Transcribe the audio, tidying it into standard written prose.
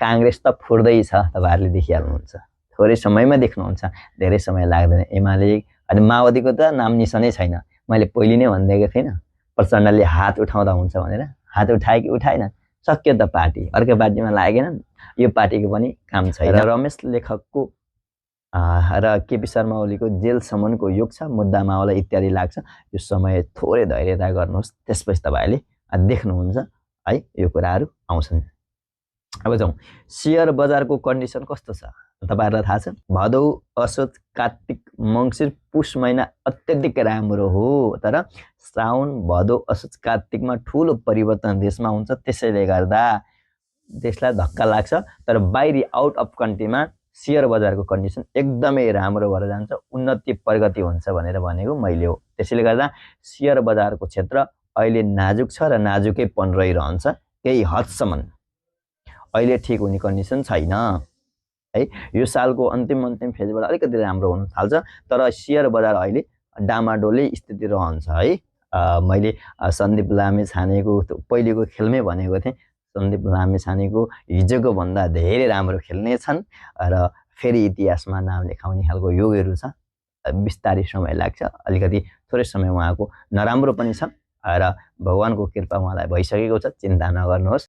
कांग्रेस त फुट्दै छ, तपाईहरुले देखिहाल्नुहुन्छ। थोरै समयमा देख्नुहुन्छ, धेरै समय लाग्दैन। एमाले अनि माओवादीको त नाम निशानै छैन। मैले पहिले नै भनिदिएको थिएन प्रचण्डले हात उठाउँदा हुन्छ भनेर। हात उठाए कि उठाएन, सक्यो त पार्टी अर्को पार्टीमा लागेनन्। यो पार्टीको पनि काम छैन। रमेश लेखकको र केपी शर्मा ओलीको जेलसम्मको योग छ, मुद्दा मामला इत्यादि लाग्छ। यो समय थोरै धैर्यता गर्नुहोस्, त्यसपछि तपाईले देख्नुहुन्छ है यो कुराहरू आउँछन्। अब जाउँ, शेयर बजारको कन्डिसन कस्तो छ तपाईहरुलाई थाहा छ। भदौ असोज कार्तिक मङ्सिर पुष महिना अत्यधिक राम्रो हो, तर श्रावण भदौ असोज कार्तिकमा ठूलो परिवर्तन देशमा हुन्छ। त्यसैले गर्दा देशलाई धक्का लाग्छ, तर बाहिरी आउट अफ कन्ट्रीमा शेयर बजारको कन्डिसन एकदमै राम्रो भएर जान्छ, उन्नति प्रगति हुन्छ भनेर भनेको मैले हो। त्यसैले गर्दा शेयर बजारको क्षेत्र अहिले नाजुक छ र नाजुकै पनि रहिरहन्छ केही हदसम्म। अहिले ठीक हुने कन्डिसन छैन है। यो सालको अन्तिम फेजबाट अलिकति राम्रो हुन थाल्छ, तर शेयर बजार अहिले डामाडोलै स्थिति रहन्छ है। मैले सन्दीप लामिछानेको पहिलेको खेलमै भनेको थिएँ, सन्दीप लामिछानेको हिजोको भन्दा धेरै राम्रो खेल्ने छन् र फेरि इतिहासमा नाम लेखाउने खालको योगहरू छ। बिस्तारै समय लाग्छ, अलिकति थोरै समय उहाँको नराम्रो पनि छ र भगवानको कृपा उहाँलाई भइसकेको छ, चिन्ता नगर्नुहोस्।